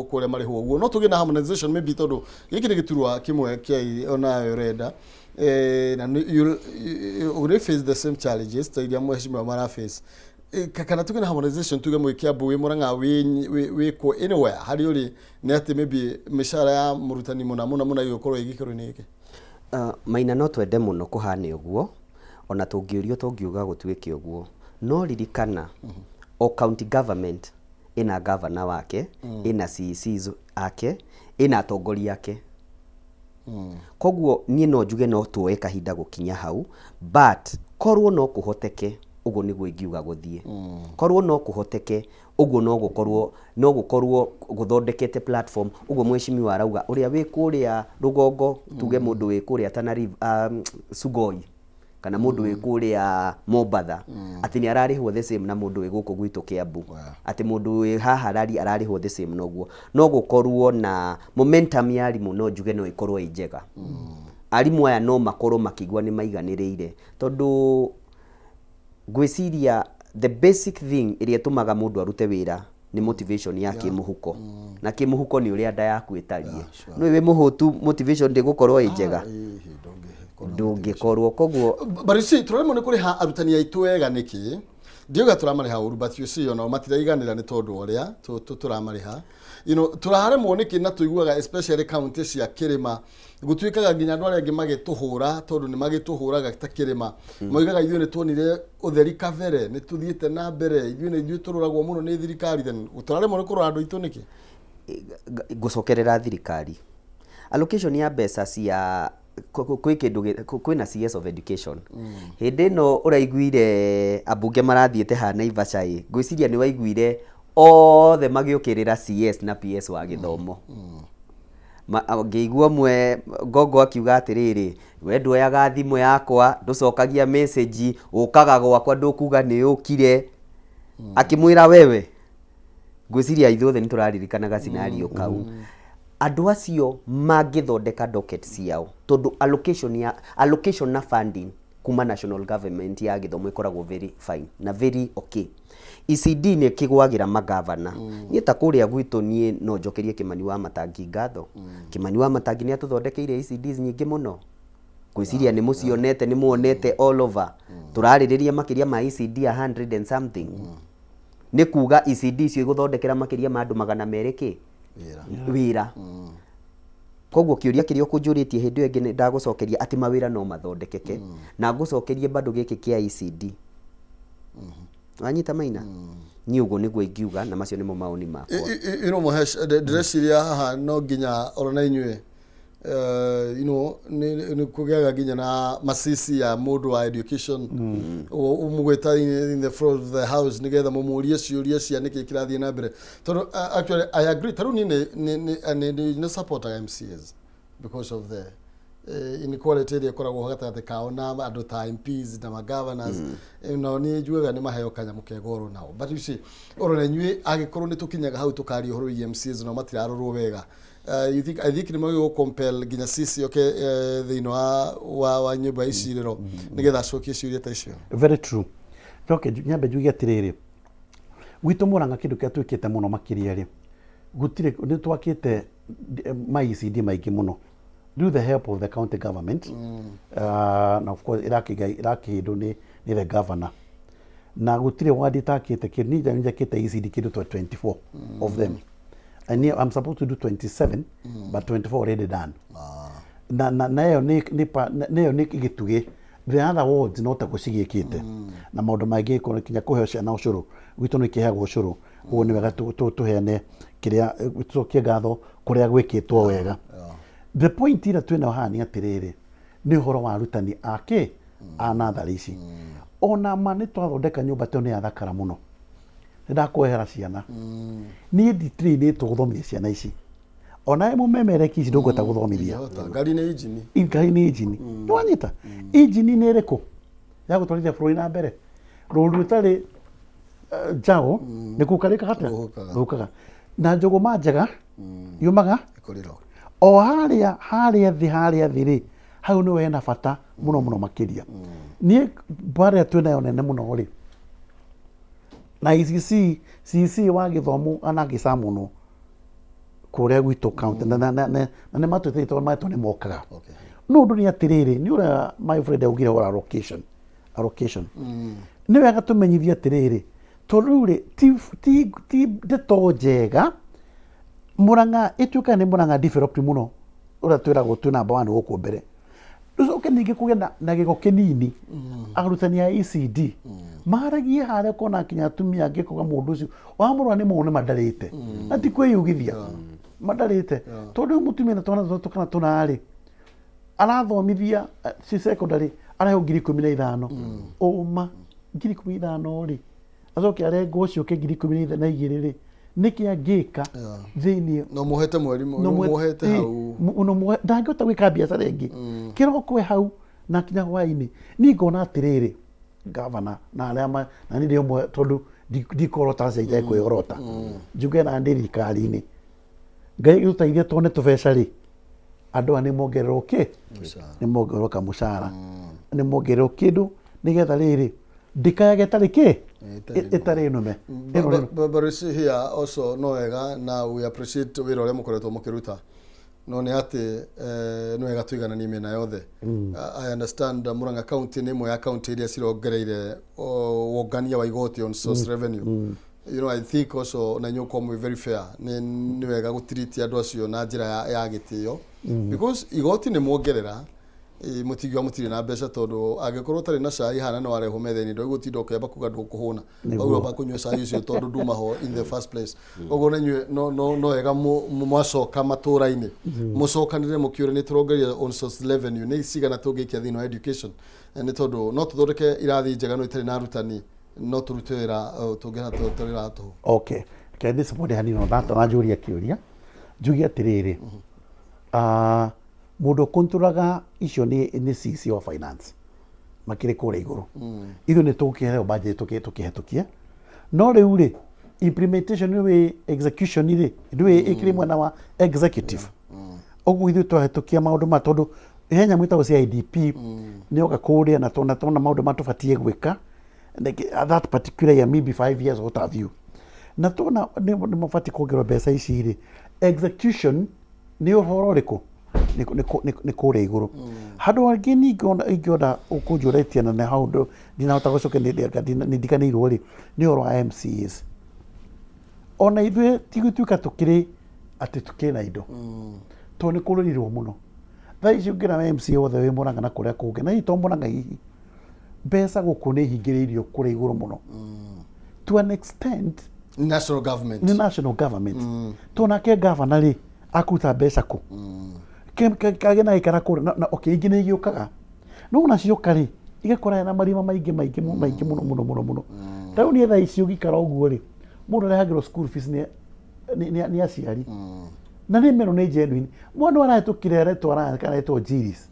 Kũrĩa marĩhwo ũguo no tũgĩe na harmonization maybe, tondũ gĩkĩ nĩ gĩturwa kĩmwe kĩa onayo ũrenda na you'll face the same challenges ta iria mheshimiwa mara face. Kana tuge na harmonization, tuge mwĩ Kiambu, wĩ Murang'a, wĩ kũ, anywhere harĩa ũrĩ, nĩ atĩ maybe mĩcara ya mũrutani mũna mũna mũna ĩgũkorwo ĩ gĩkĩro-inĩ gĩkĩ. Maina, no twende mũno kũhane ũguo, ona tũngĩũrio tũngiuga gũtuĩke ũguo, no ririkana o county government ĩna governor wake, ĩna CECs ake, ĩna atongoria ake. Koguo niĩ no njuge no tuoe kahinda gũkinya hau, but korwo no kũhoteke ũguo nĩguo ingiuga gũthiĩ. Korwo no kũhoteke ũguo, no gũkorwo gũthondekete platform ũguo mheshimiwa arauga, ũrĩa wĩ kũrĩa rũgongo, tuge mũndũ wĩ kũrĩa Tana River, Sugoi, kana mũndũ wĩ kũrĩa Mombatha, atĩ nĩ ararĩhwo the same na mũndũ wĩ gũkũ gwitũ Kiambu, atĩ mũndũ wĩ haha Rari ararĩhwo the same, noguo no gũkorwo na momentum ya arimũ. No njuge no ĩkorwo ĩ njega. Arimũ aya no makorwo makĩigua nĩ maiganĩrĩire, tondũ ngwĩciria the basic thing ĩrĩa ĩtũmaga mũndũ arute wĩra nĩ motivation ya kĩmũhuko, na kĩmũhuko nĩ ũrĩa nda yaku ĩtariĩ. Nĩ wĩ mũhũtu, motivation ndĩgũkorwo ĩ njega. Ĩhĩ, ndũngĩkorwo na. Ndũngĩkorwo, koguo But you see, tũraremwo nĩ kũrĩha arutani aitũ wega nĩkĩ? Ndiuga tũramarĩha ũru, but you see, onao matiraiganĩra nĩ tondũ wa ũrĩa tũramarĩha. Tũraremwo nĩkĩ? Na tũiguaga especially county cia kĩrĩma gũtuĩkaga nginya andũ arĩa angĩ magĩtũhũra, tondũ nĩ magĩtũhũraga ta kĩrĩma, moigaga ithuĩ nĩ tuonire ũtheri kabere, nĩ tũthiĩte na mbere, ithuĩ nĩ ithuĩ tũroragwo mũno nĩ thirikari. Then tũraremwo nĩ kũrora andũ aitũ nĩkĩ? Ngũcokerera thirikari allocation ya mbeca cia kwĩ kĩndũ kwĩna CS of education. Hĩndĩ ĩno ũraiguire ambunge marathiĩte ha Naivasha ĩ, ngwĩciria nĩ waiguire othe magĩũkĩrĩra CS na PS wa gĩthomo. Ngĩigua ũmwe Ngongo akiuga atĩrĩrĩ, "We nduoyaga thimũ yakwa, ndũcokagia message, ũkaga gwakwa ndũkuga nĩ ũkire," akĩmwĩra wewe. Ngwĩciria ithuothe nĩ tũraririkanaga scenario kau. Andũ acio mangĩthondeka docket ciao, tondũ allocation ya allocation na funding kuma national government ya gĩthomo ĩkoragwo very fine na very okay. ECD nĩ kĩgwagĩra magavana. Niĩ ta kũrĩa gwitũ, niĩ no njokerie Kĩmani wa Matangi ngatho. Kĩmani wa Matangi nĩ atũthondekeire ECDs nyingĩ mũno. Ngwĩciria nĩ mũcionete, nĩ muonete all over. Tũrarĩrĩria makĩria ma ECD a 100 and something. Nĩ kuga ECD icio igũthondekera makĩria ma andũ 200 kĩ wĩra. Wĩra. Koguo kĩũria kĩrĩa ũkũnjũrĩtie hĩndĩ ĩyo ĩngĩ nĩ ndagũcokeria atĩ mawĩra no mathondekeke, na ngũcokerie bado gĩkĩ kĩa ECD. Wanyita, Maina? Niĩ ũguo nĩguo ingiuga, na macio nĩmo maoni makwa. Mũhesh, ndĩreciria haha no nginya ona inyuĩ nĩ kũgĩaga nginya na macisi ya mũndũ wa education ũmũgwĩta in the floor of the house, nĩgetha mũmũrie ciũria cia nĩkĩ kĩrathiĩ na mbere, tondũ actually I agree. Ta rĩu niĩ nĩ supportaga MCAs because of the inequality ĩrĩa ĩkoragwo gatagatĩ kao na andũ ta MPs na magovernors. Nao nĩ njugaga nĩ maheo kanyamũ kega oro nao. But you see, oro na inyuĩ angĩkorwo nĩ tũkinyaga hau tũkaria ũhoro wĩgiĩ MCAs nao matirarorwo wega, you think, I think nĩ magĩrĩirwo compel nginya CC oke thĩinĩ wa nyũmba ya icirĩro nĩgetha acokie ciũria ta icio. Very true. Njoke nyambe njuge atĩrĩrĩ, gwitũ Mũrang'a kĩndũ kĩrĩa twĩkĩte mũno makĩria rĩ, gũtirĩ nĩ twakĩte ma ECD maingĩ mũno through the help of the county government, na of course ĩrakĩhĩndwo nĩ the governor, na gũtirĩ ward itakĩte kĩndũ. Niĩ njakĩte ECD kĩndũ ta 24 of them, and I'm supposed to do 27, but 24 already done. Na ĩyo nĩ ĩyo nĩ gĩtugĩ. The other wards no taguo cigĩkĩte na maũndũ mangĩ, kinya kũheo ciana ũcũrũ. Gwitũ nĩ kĩheagwo ũcũrũ, ũguo nĩ wega tũheane kĩrĩa, tũcokie ngatho kũrĩa gwĩkĩtwo wega. The point ĩrĩa twĩnayo haha nĩ atĩrĩrĩ, nĩ ũhoro wa arutani a kĩ a natharĩ ici. Ona ma nĩ twathondeka nyũmba teo nĩ yathakara mũno, nĩ ndakwehera ciana. Niĩ nditrainĩtwo gũthomithia ciana ici, ona mũmemereki ici ndũngĩhota gũthomithia. Ndingĩhota. Ngari nĩ injini. Ngari nĩ injini. Nĩ wanyita, injini nĩ ĩrĩkũ ya gũtwarithia bũrũri na mbere? Rũru rũtarĩ njaũ nĩ kuka rĩkaga atĩa? Rũhukaga. Rũhukaga. Na njũgũma njega yumaga ĩkũrĩro. O harĩa harĩa thĩ rĩ, hau nĩho hena bata mũno mũno makĩria. Niĩ mbarĩa twĩnayo nene mũno rĩ, na ICC CC wa gĩthomo anagĩca mũno. Kũrĩa gwitũ county na nĩ matwĩtĩte tondũ metwo nĩ mokaga. Okay. No ũndũ nĩ atĩrĩrĩ, nĩ ũrĩa my friend augire ũhoro allocation, nĩ wega tũmenyithie atĩrĩrĩ, tondũ rĩu rĩ ti ndeto njega Murang'a ĩtuĩkaga nĩ Murang'a developed mũno, ũrĩa twĩragwo twĩ number one gũkũ mbere, tũcoke ningĩ kũgĩe na gĩko kĩnini. Arutani a ECD maragie harĩa ũkona nginya atumia angĩ kuga mũndũ ũcio wamũrora nĩ mũndũ nĩ madarĩte na ti kwĩyugithia madarĩte, tondũ rĩu mũtumia na twana tũtatũ kana tũnarĩ arathomithia ci secondary araheo 15,000, ũma 15,000 rĩ, acoke arengwo ciũke 12,000 rĩ, nĩkĩ angĩka thĩiniĩ? No muhete mweri no muhete hau. Ndangĩhota gwĩka biacara ĩngĩ kĩroko e hau na kinya hwainĩ. Niĩ ngona atĩrĩrĩ, gavana na arĩa na niĩ ndĩ ũmwe, tondũ ndikorota acio itekwĩorota njuge na ndĩ thirikari-inĩ, Ngai gĩtũteithie tuone tũbeca rĩ, andũ aya nĩ mongererwo kĩ? Mũcara. Nĩ mongererwo kamũcara, nĩ mongererwo kĩndũ nĩgetha rĩrĩ ndĩkayage ĩtarĩ kĩ? Ĩtarĩ. Ĩtarĩ nũme. Ĩno But you see here also no wega na we appreciate wĩra ũrĩa mũkoretwo mũkĩruta, no nĩ atĩ nĩ wega tũigananie mĩena yothe. I understand Murang'a County nĩ ĩmwe ya county iria cirongereire wongania wa igoti on source revenue. I think also na inyuĩ gũkorwo mwĩ very fair, nĩ wega gũtiriti andũ acio na njĩra ya gĩtĩo, because igoti nĩ muongerera, mũtingiuga mũtirĩ na mbeca, tondũ angĩkorwo ũtarĩ na cai hana no warehwo metha-inĩ, ndũgũtinda ũkĩamba kuga ndũkũhũna, wamba kũnyua cai ũcio tondũ nduma ho in the first place. Koguo na inyuĩ no wega mwacoka matũra-inĩ mũcokanĩre mũkĩũre nĩ tũrongeria on source revenue nĩ cigana tũngĩikia thĩinĩ wa education. Nĩ tondũ no tũthondeke irathi njega no itarĩ na arutani no tũrute wĩra tũngĩra tũrĩra tũhũ. Okay, can this support hanini on that? Wanjũria kĩũria, njuge atĩrĩrĩ, mũndũ ũkontrolaga icio nĩ CC wa finance makĩrĩ kũrĩa igũrũ. Ithuĩ nĩ tũkĩheo budget tũkĩhetũkie, no rĩu rĩ implementation rĩ, execution rĩ, ndũĩ ĩkĩrĩ mwena wa executive. Ũguo ithuĩ twahetũkia maũndũ ma, tondũ he nyamũ ĩtagwo CIDP nĩ yoka kũrĩa na tona maũndũ ma tũbatiĩ gwĩka like, at that particular year, maybe 5 years, what have you, na tona nĩ mabatiĩ kuongererwo mbeca ici rĩ, execution nĩ ũhoro ũrĩkũ? Nĩ kũrĩa igũrũ. Handũ hangĩ ningĩ ingĩona ũkũnjũrĩtie na nĩ hau ndinahota gũcokia, nĩ ndiganĩirwo rĩ, nĩ ũhoro wa MCAs. Ona ithuĩ ti gũtuĩka tũkĩrĩ atĩ tũkĩrĩ na indo, tondũ nĩ kũrũrirwo mũno. Thaa ici ũngĩra MCA wothe wĩ Mũrang'a na kũrĩa kũngĩ, na hihi to Mũrang'a, hihi mbeca gũkũ nĩ ihingĩrĩirio kũrĩa igũrũ mũno to an extent. National government. Nĩ national government, to nake gavana rĩ akũruta mbeca kũ? Kagĩ na gĩkara kũrĩa na okay, ingĩ nĩ igĩũkaga, no ona cioka rĩ, igakora na marima maingĩ maingĩ maingĩ mũno mũno mũno mũno. Ta rĩu niĩ thaa ici ũgĩikara ũguo rĩ, mũndũ arehagĩrwo school fees nĩ aciari na nĩ mero nĩ genuine. Mwana ũyũ arahĩtũkire aretwo aretwo Jiris,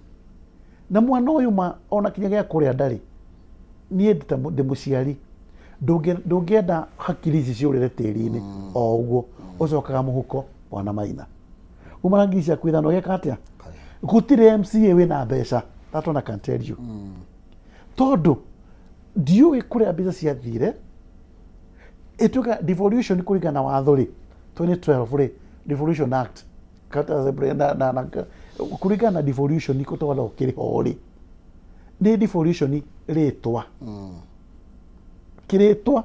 na mwana ũyũ ma ona kinya gĩa kũrĩa ndarĩ. Niĩ ndĩ mũciari, ndũngĩenda hakiri ici ciũrĩre tĩri-inĩ o ũguo. Ũcokaga mũhuko, bwana Maina, uma na 5,000 ũgeka atĩa? Gũtirĩ MCA wĩna mbeca, that one I can tell you, tondũ ndiũĩ kũrĩa mbeca ciathire. Ĩtuĩka devolution kũringana na watho rĩ, 2012 rĩ, Devolution Act, County Assembly na kũringana na devolution kũtwara ũkĩrĩ ho rĩ, nĩ devolution rĩtwa kĩrĩtwa,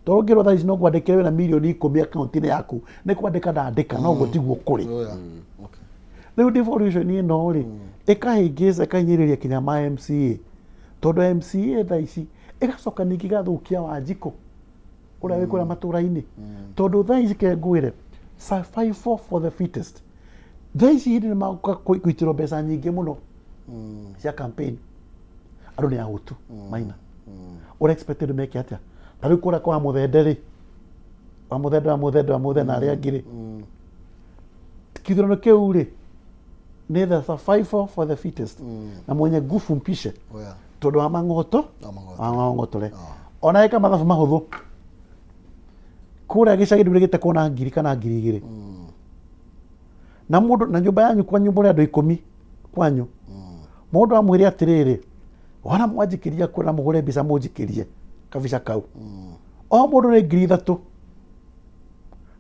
tondũ ũngĩrwo thaa ici no kwandĩkĩre wĩna 10 mirioni akaunti-inĩ yaku, nĩ kwandĩka ndandĩka, no ũguo tiguo kũrĩ. Oh, yeah. Okay. Rĩu devolution ĩno rĩ, ĩkahĩngĩca, ĩkahinyĩrĩria kinya ma MCA, tondũ MCA thaa ici ĩgacoka ningĩ ĩgathũkia Wanjikũ ũrĩa wĩ kũrĩa matũra-inĩ, tondũ thaa ici ke ngwĩre survival for the fittest. Thaa ici hĩndĩ nĩ magoka kũitĩrwo mbeca nyingĩ mũno cia campaign, andũ nĩ ahũtu. Maina ũrĩa expected meke atĩa? Ta rĩu kũrĩa kwa Mũthende rĩ, wa Mũthende, wa Mũthende, wa Mũthende na arĩa angĩ rĩ, kĩthurano kĩu rĩ, nĩ the survival for the fittest na mwenye nguvu mpishe. Oh, yeah. Tondũ wa mang'oto. Wa mang'oto. Wa mang'otore ona ĩka mathabu mahũthũ, kũrĩa gĩcagi ndũrĩgĩte kuona ngiri kana 2,000 na mũndũ na nyũmba yanyu, kwanyu mũrĩ andũ 10 kwanyu, mũndũ amwĩre atĩrĩrĩ, wana mwanjikĩria kura na mũhũre mbica mũnjikĩrie kabica kau, o mũndũ nĩ 3,000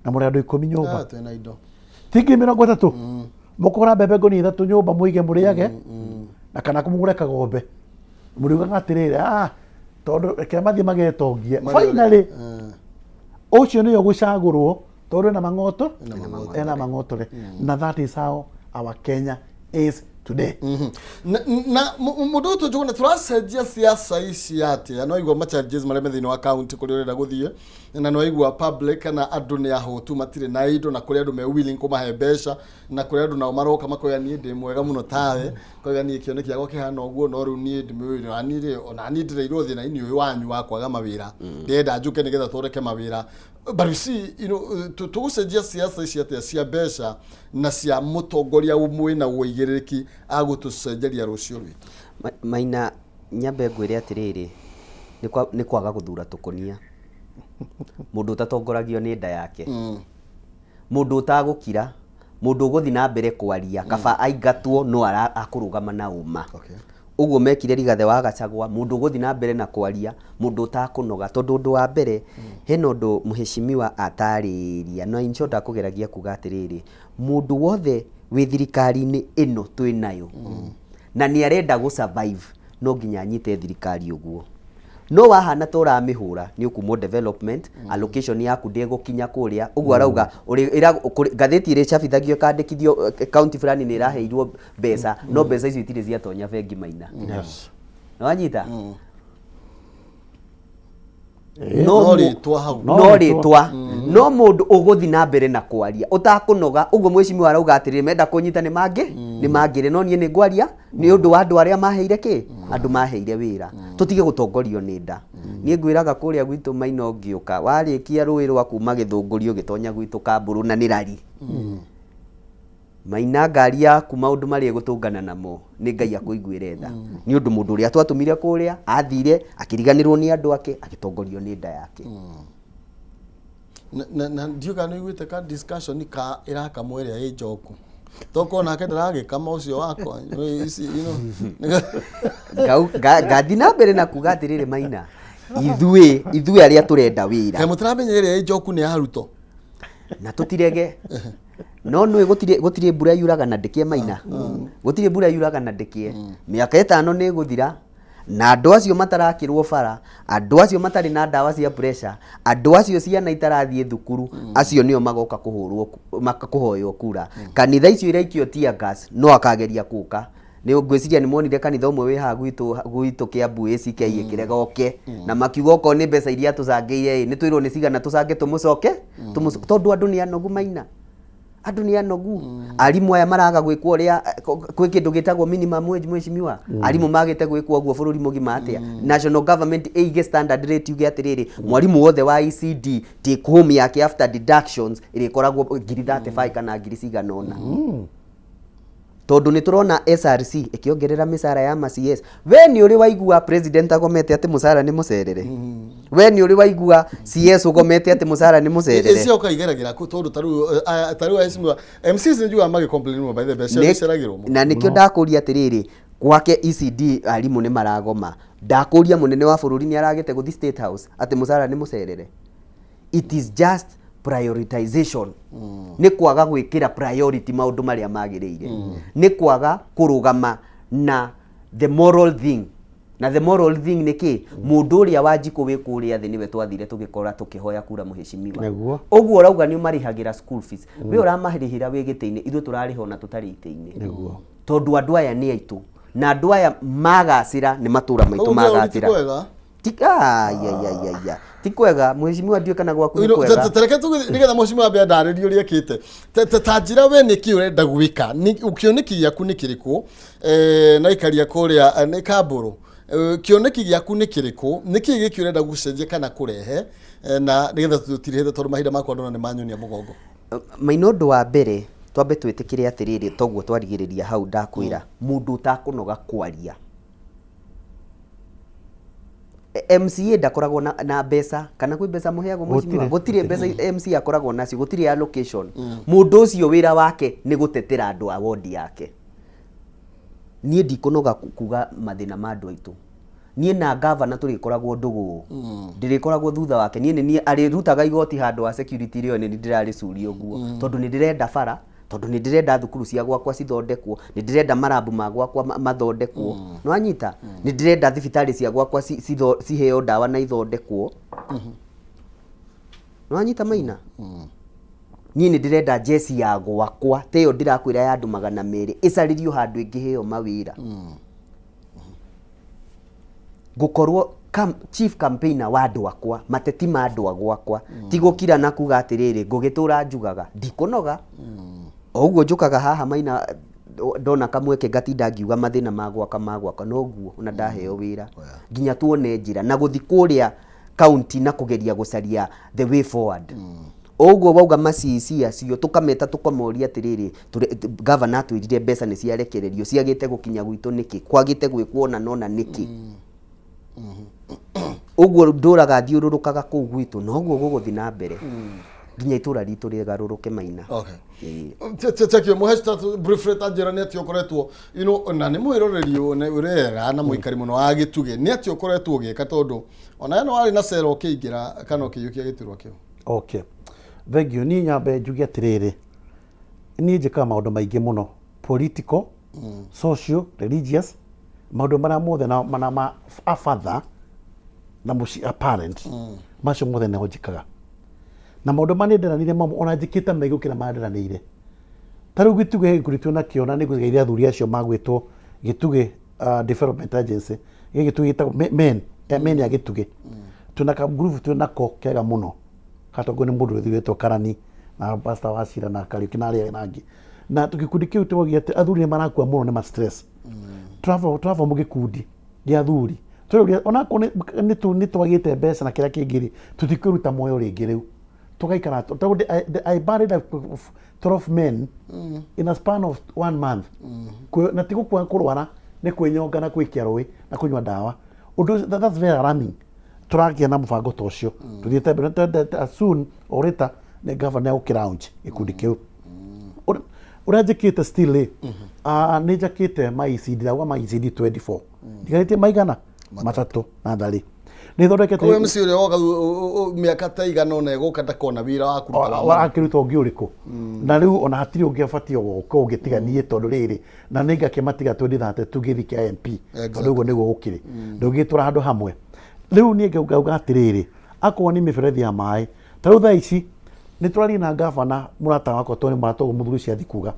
na mũrĩ andũ 10 nyũmba. Ah, twĩna indo. Ti 30,000 mũkũgũra mbembe ngũnia 3 nyũmba mũige mũrĩage, na kana mũgũre kagombe, mũriugaga atĩrĩrĩ, ah, tondũ reke mathiĩ magetongie. Finally ũcio nĩwe ũgũcagũrwo tondũ ena mang'oto, ena mang'otore. Na that is how our Kenya is today. Na mũndũ ũyũ tũnjũgũna, tũracenjia siasa ici atĩa? No igua ma challenges marĩa me thĩinĩ wa county kũrĩa ũrenda gũthiĩ, na no igua public kana andũ nĩ ahũtu, matirĩ na indo, na kũrĩ andũ me willing kũmahe mbeca, na kũrĩ andũ nao maroka makoiga niĩ ndĩ mwega mũno tawe, koiga niĩ kĩoneki gĩakwa kĩhana ũguo, no rĩu niĩ ndimĩũĩ, ona niĩ rĩ, ona niĩ ndĩreirwo thĩna-inĩ ũyũ wanyu wa kwaga mawĩra, ndĩrenda njũke nĩgetha thondeke mawĩra. But you see, tũgũcenjia siasa ici atĩa cia mbeca na cia mũtongoria ũmwe na ũigĩrĩrĩki agũtũcenjeria rũciũ rwitũ? Maina, nyambe ngwĩre atĩrĩrĩ, nĩ kwaga gũthura tũkũnia mũndũ ũtatongoragio nĩ nda yake, mũndũ ũtagũkira, mũndũ ũgũthiĩ na mbere kwaria kaba aingatwo, no akũrũgama na ũma. Ũguo mekire Rigathĩ wa Gachagua, mũndũ ũgũthiĩ na mbere na kwaria, mũndũ ũtakũnoga, tondũ ũndũ wa mbere hena ũndũ mheshimiwa atarĩria, na in short akũgeragia kuga atĩrĩrĩ, mũndũ wothe wĩ thirikari-inĩ ĩno twĩ nayo na nĩ arenda gũ survive, no nginya anyite thirikari ũguo. No wahana ta ũramĩhũra, nĩ ũkumwo development allocation yaku ndĩgũkinya kũrĩa ũguo arauga. Ngathĩti ĩrĩa ĩcabithagio ĩkandĩkithio, county fulani nĩ ĩraheirwo mbeca, no mbeca icio itirĩ ciatonya bengi, Maina. Nĩwanyita? No rĩtwa hau. No rĩtwa, no mũndũ ũgũthiĩ na mbere na kwaria ũtakũnoga ũguo mheshimiwa arauga atĩrĩrĩ, menda kũnyita nĩ mangĩ nĩ mangĩrĩ, no niĩ nĩ ngwaria nĩ ũndũ wa andũ arĩa maheire kĩ, andũ maheire wĩra. Tũtige gũtongorio nĩ nda. Niĩ ngwĩraga kũrĩa gwitũ, Maina, ũngĩũka warĩkia rũĩ rwa kuma Gĩthũngũri ũgĩtonya gwitũ Kambũrũ na nĩ rari, Maina, ngari yaku maũndũ marĩa ĩgũtũngana namo nĩ Ngai akũiguĩre tha, nĩ ũndũ mũndũ ũrĩa twatũmire kũrĩa athire akĩriganĩrwo nĩ andũ ake, agĩtongorio nĩ nda yake. Na ndiũ kana nĩ ũiguĩte ka discussion ka ĩrakamwo ĩrĩa ĩ njoku, tokorwo nake ndaragĩkama ũcio wakwa ici. Ngathiĩ na mbere na kuga atĩrĩrĩ, Maina, ithuĩ arĩa tũrenda wĩra Kaĩ mũtaramenya ĩrĩa ĩ njoku nĩ ya Ruto? Na tũtirege, no nĩ gũtirĩ mbura yuraga na ndĩkĩe, Maina, gũtirĩ mbura yuraga na ndĩkĩe. Mĩaka 5 nĩ ĩgũthira na andũ acio matarakĩrwo bara, andũ acio matarĩ na ndawa cia pressure, andũ acio ciana itarathiĩ thukuru, acio nĩo magoka kũhũrwo kũhoywo kura. Kanitha icio iraikio tear gas, no akageria kũka. Nĩ ngwĩciria nĩ monire kanitha ũmwe wĩ haha gwitũ Kiambu ACK ĩkĩrega oke, na makiuga okorwo nĩ mbeca iria tũcangĩire ĩ, nĩ twĩrwo nĩ cigana, tũcange tũmũcoke tondũ andũ nĩ anogu, Maina, andũ nĩ anogu. Arimũ aya maraga gwĩkwo ũrĩa kwĩ kĩndũ gĩtagwo minimum wage, mheshimiwa, arimũ magĩte gwĩkwo ũguo bũrũri mũgima atĩa? National government ĩige standard rate, yuge atĩrĩrĩ, mwarimũ wothe wa ECD take home yake after deductions ĩrĩkoragwo ngiri 35 kana ngiri cigana ũna, tondũ nĩ tũrona SRC ĩkĩongerera mĩcara ya ma CS. We nĩ ũrĩ waigua president agomete atĩ mũcara nĩ mũcerere? We nĩ ũrĩ waigua CS ũgomete atĩ mũcara nĩ mũcerere? Icio ũkaigeragĩra kũ? Tondũ tarĩu aheshimiwa MCs nĩ njugaga magĩ complain mũno, by the mbeca iceragĩrwo mũno. Na nĩkĩo ndakũria atĩrĩrĩ, gwake ECD arimũ nĩ maragoma, ndakũria mũnene wa bũrũri nĩ aragĩte gũthiĩ State House atĩ mũcara nĩ mũcerere? It is just prioritization. Nĩ kwaga gwĩkĩra priority maũndũ marĩa magĩrĩire, nĩ kwaga kũrũgama na the moral thing. Na the moral thing nĩ kĩ? Mũndũ ũrĩa wa njikũ wĩ kũrĩa thĩ nĩwe twathire tũgĩkora tũkĩhoya kura, mũheshimiwa. Ũguo ũrauga nĩ ũmarĩhagĩra school fees, we ũramarĩhĩra wĩ gĩtĩ-inĩ, ithuĩ tũrarĩha ona tũtarĩ itĩ-inĩ, tondũ andũ aya nĩ aitũ, na andũ aya magacĩra nĩ matũra maitũ Koguo ti magacĩra. kwega. Ti ai ai ai ai ai, ti kwega, mheshimiwa, ndiũĩ kana gwaku nĩ kwega. Tareke tũgĩthiĩ nĩgetha mheshimiwa ambe andarĩrie ũrĩa ekĩte. Ta njĩra we nĩkĩ ũrenda gwĩka? Kĩoneki gĩaku nĩ kĩrĩkũ? Na ikaria kũrĩa nĩ Kambũrũ. Kĩoneki gĩaku nĩ kĩrĩkũ? Nĩkĩ gĩkĩ ũrenda gũcenjia kana kũrehe? Na nĩgetha tũtirihĩte, tondũ mahinda makwa ndona nĩ manyonia mũgongo. Maina, ũndũ wa mbere twambe twĩtĩkĩre atĩrĩrĩ, toguo twarigĩrĩria hau, ndakwĩra mũndũ ũtakũnoga kwaria. MCA ndakoragwo na mbeca, kana kwĩ mbeca mũheagwo, mheshimiwa? Gũtirĩ. Gũtirĩ mbeca MCA akoragwo nacio, gũtirĩ allocation. Mũndũ ũcio wĩra wake nĩ gũtetera andũ a wodi yake. Niĩ ndikũnoga kuga mathĩna ma andũ aitũ. Niĩ na gavana tũrĩkoragwo ndũgũ, ndĩrĩkoragwo thutha wake. Niĩ nĩ niĩ arĩrutaga igoti handũ ha security rĩo, nĩ ndĩrarĩcuria ũguo, tondũ nĩ ndĩrenda bara. Tondũ nĩ ndĩrenda thukuru cia gwakwa cithondekwo, nĩ ndĩrenda marambu ma gwakwa mathondekwo. Nĩ wanyita? Nĩ ndĩrenda thibitarĩ cia gwakwa ciheo ndawa na ithondekwo. Nĩ wanyita Maina? Niĩ nĩ ndĩrenda njeci ya gwakwa ta ĩyo ndĩrakwĩra ya andũ 200 ĩcarĩrio handũ ĩngĩheo mawĩra. Ngũkorwo chief campaigner wa andũ akwa, mateti ma andũ a gwakwa. Ti gũkira na kuga atĩrĩrĩ, ngũgĩtũra njugaga, ndikũnoga. O ũguo njũkaga haha Maina ndona kamweke ngatinda ngiuga mathĩna ma gwakwa ma gwakwa, noguo ona ndaheo wĩra. Nginya tuone njĩra na gũthi kũrĩa county na kũgeria gũcaria the way forward. O ũguo wauga ma CEC acio tũkameta tũkamoria atĩrĩrĩ, governor atwĩrire mbeca nĩ ciarekererio, ciagĩte gũkinya gwitũ nĩkĩ? Kwagĩte gwĩkwo ũna na ũna nĩkĩ? Ũguo ndũraga thiũrũrũkaga kũu gwitũ noguo gũgũthiĩ na mbere nginya itũra ritũ rĩgarũrũke Maina. Okay. Thank you. Mũheci, ta briefly ta njĩra nĩ atĩa ũkoretwo na nĩ mwĩroreri ũrera na mũikari mũno wa Gĩtugĩ, nĩ atĩa ũkoretwo ũgĩka tondũ ona we nĩ warĩ na cera ũkĩingĩra kana ũkĩiyũkia gĩturwa kĩu? Okay. Thank you. Niĩ nyambe njuge atĩrĩrĩ, niĩ njĩkaga maũndũ maingĩ mũno, political, social, religious, maũndũ marĩa mothe na na ma a father na mũci a parent, macio mothe nĩho njĩkaga. Na maũndũ marĩa nĩnderanĩire mamwe ona njĩkĩte maingĩ gũkĩra marĩa nderanĩire. Ta rĩu Gĩtugĩ he gĩkundi twĩnakĩo na nĩngũgeithia athuri acio magwĩtwo Gĩtugĩ Development Agency, gĩ Gĩtugĩ gĩtagwo men, men ya Gĩtugĩ. Twĩna ka group twĩnako kega mũno gatongorio nĩ mũndũ ũthurĩtwo Karani na Pastor wa Cira na Kariũki na arĩa angĩ. Na gĩkundi kĩu twaugire atĩ athuri nĩ marakua mũno nĩ ma stress. Tũrabomu gĩkundi gĩa athuri. Tũrauria onakorwo nĩ twagĩte mbeca na kĩrĩa kĩngĩ rĩ, tũtikwĩruta muoyo rĩngĩ rĩu. Tũgaikara tondũ I buried 12 men in a span of one month. Na ti gũkua kũrwara, nĩ kwĩnyonga na gwĩikia rũĩ na kũnyua ndawa. Ũndũ ũcio, that's very alarming. Tũragĩa na mũbango ta ũcio. Tũthiĩte mbere, as soon or later nĩ governor egũkĩ launch gĩkundi kĩu. Ũrĩa njĩkĩte still rĩ, nĩ njakĩte ma ECD, ndauga ma ECD 24. Ndigarĩtie maigana 3 na tharĩ. Nĩ thondekete Koguo MC ũrĩa woka mĩaka ta igana ũna ĩgũka ndakona wĩra wa kũruta wa mũndũ. Akĩruta ũngĩ ũrĩkũ? Na rĩu ona hatirĩ ũngĩ abatiĩ gũka ũngĩ tiga niĩ, tondũ rĩrĩ na nĩ ngakĩmatiga 2032 gĩthi kĩa MP, tondũ ũguo nĩguo gũkĩrĩ, ndũngĩtũra handũ hamwe. Rĩu niĩ ngauga atĩrĩrĩ, akorwo nĩ mĩberethi ya maĩ, ta rĩu thaa ici nĩ tũraria na gavana mũrata wakwa, tondũ nĩ mũrata ũguo mũthuri ũcio athiĩ kuga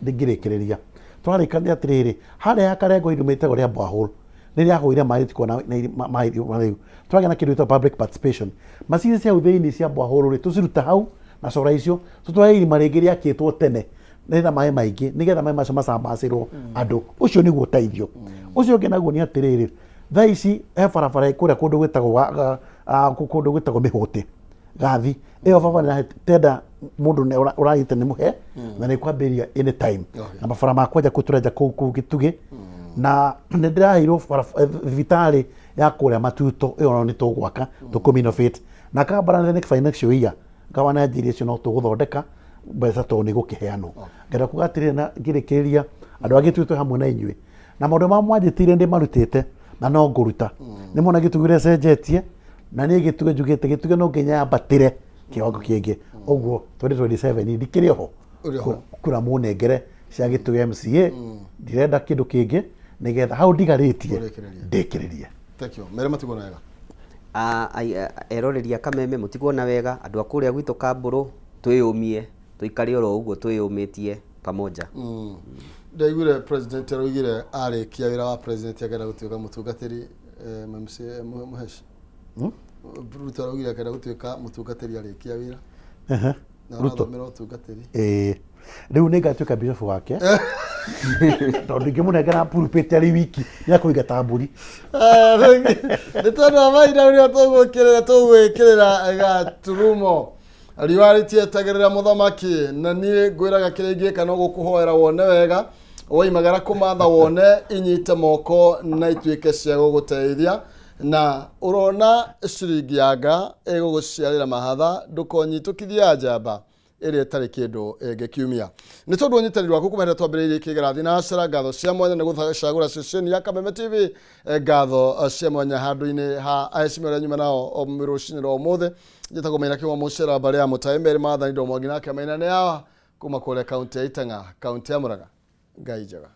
ndingĩrĩkĩrĩria. Tũrarĩkania atĩrĩrĩ, harĩa ya Karengo irima ĩtagwo rĩa borehole nĩ rĩahũire maĩ, tikuona maĩ rĩu. Tũragĩa na kĩndũ gĩtagwo public participation. Macini cia hau thĩinĩ cia borehole rĩ, tũcirute hau na cora icio, tũtware irima rĩngĩ rĩakĩtwo tene rĩna maĩ maingĩ, nĩgetha maĩ macio macambacĩrwo andũ. Ũcio nĩguo ũteithio. Ũcio ũngĩ naguo nĩ atĩrĩrĩ, thaa ici he barabara kũrĩa kũndũ gwĩtagwo kũndũ gwĩtagwo Mĩhũtĩ Gathi, ĩyo barabara nĩ tenda mũndũ ũragĩte nĩ mũhe na nĩ kwambĩrĩria anytime. Na mabara ma kwenja kũu tũrenja kũu kũu Gĩtugĩ, na nĩ ndĩraheirwo thibitarĩ ya kũrĩa Matuto, ĩyo nayo nĩ tũgwaka, tũkũminnovate na Kambara the next financial year. Gavana anjĩrire icio no tũgũthondeka mbeca tondũ nĩ gũkĩheanwo. Ngenda kuga atĩrĩrĩ na ngĩrĩkĩrĩria, andũ a Gĩtugĩ twĩ hamwe na inyuĩ, na maũndũ marĩa mwanjĩtĩire ndĩ marutĩte na no ngũruta. Nĩ mona Gĩtugĩ ũrĩa cenjetie, na niĩ Gĩtugĩ njugĩte Gĩtugĩ no nginya yambatĩre kĩwango kĩngĩ. Ũguo 2027 ndikĩrĩ oho. Ũrĩ oho. Kura mũnengere cia Gĩtugĩ MCA, ndirenda kĩndũ kĩngĩ, nĩgetha hau ndigarĩtie Ũrĩkĩrĩrie. ndĩkĩrĩrie. Thank you. Mere matigwo na wega. Eroreri a Kameme mũtigwo na wega, andũ a kũrĩa gwitũ Kambũrũ twĩyũmie, tũikare oro ũguo twĩyũmĩtie pamoja. Ndaiguire president araugire arĩkia wĩra wa president akenda gũtuĩka mũtungatĩri, MC Mũheshi. Ruto araugire akenda gũtuĩka mũtungatĩri arĩkia wĩra. Na Ruto. ũrathomera ũtungatĩri. Ĩĩ. Rĩu nĩ ngatuĩka bishop wake, tondũ ingĩmũnengera pulpit arĩ wiki nĩ akũingata mbũri. Nĩ tondũ wa mahinda ũrĩa tũgwĩkĩrĩra gaturumo riũa rĩtietagĩrĩra mũthamaki, na niĩ ngwĩraga kĩrĩa ingĩka no gũkũhoera wone wega, woimagara kũmatha wone inyite moko na ituĩke cia gũgũteithia, na ũrona ciringi yanga ĩgũgũciarĩra mahatha, ndũkonyitũkithia njamba ĩrĩa ĩtarĩ kĩndũ ĩngĩkiumia. Nĩ tondũ ũnyitanĩri waku kuma rĩrĩa twambĩrĩirie kĩgera thinacara, ngatho cia mwanya nĩ gũcagũra ceceni ya Kameme TV. Ngatho cia mwanya handũ-inĩ ha aheshimiwa arĩa nyuma nao o rũcinĩ rwa ũmũthĩ. Njĩtagwo Maina Kĩgwa Mũcera, mbarĩ ya Mũtaĩ Meri Maathani Ndomwangi nake Maina nĩ ya Kuma kũrĩa kaunti ya Itang'a, kaunti ya Murang'a. Ngai njega.